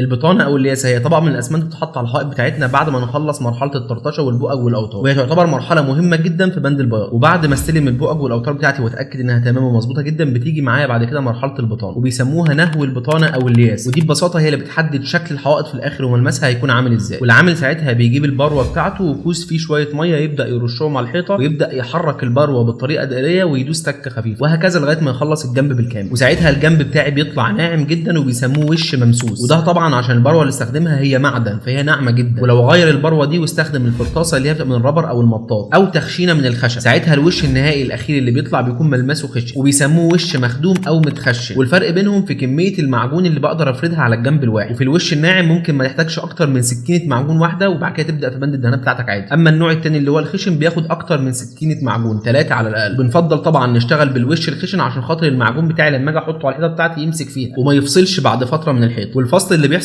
البطانة او الياسه هي طبقه من الاسمنت بتتحط على الحائط بتاعتنا بعد ما نخلص مرحلة الطرطشه والبؤج والاوتار، وهي تعتبر مرحلة مهمة جدا في بند البياض. وبعد ما استلم البؤج والاوتار بتاعتي واتاكد انها تمام ومظبوطه جدا، بتيجي معايا بعد كده مرحلة البطانة، وبيسموها نهو البطانة او الياس. ودي ببساطة هي اللي بتحدد شكل الحوائط في الاخر وملمسها هيكون عامل ازاي. والعامل ساعتها بيجيب البروه بتاعته وكوز فيه شوية مية، يبدا يرشهم على الحيطة ويبدا يحرك البروه بالطريقة دائريه ويدوس تكه خفيفة، وهكذا لغاية ما يخلص الجنب بالكامل. وساعتها الجنب بتاعي بيطلع ناعم جدا وبيسموه وش ممسوس، وده طبعا عشان البروه اللي استخدمها هي معدن فهي ناعمة جدا. ولو غير البروه دي واستخدم الفرطاسه اللي هي بتبقى من ال rubber او المطاط او تخشينه من الخشب، ساعتها الوش النهائي الاخير اللي بيطلع بيكون ملمسه خشن وبيسموه وش مخدوم او متخشن. والفرق بينهم في كمية المعجون اللي بقدر افردها على الجنب الواحد. وفي الوش الناعم ممكن ما يحتاجش اكتر من سكينة معجون واحدة، وبعد كده تبدا في بند الدهانات بتاعتك عادي. اما النوع الثاني اللي هو الخشن بياخد اكتر من سكينة معجون، 3 على الاقل. بنفضل طبعا نشتغل بالوش الخشن عشان خاطر المعجون بتاعي لما اجي احطه على الحيطة بتاعتي يمسك فيها وما يفصلش بعد فترة من الحيط. والفصل اللي بيحصل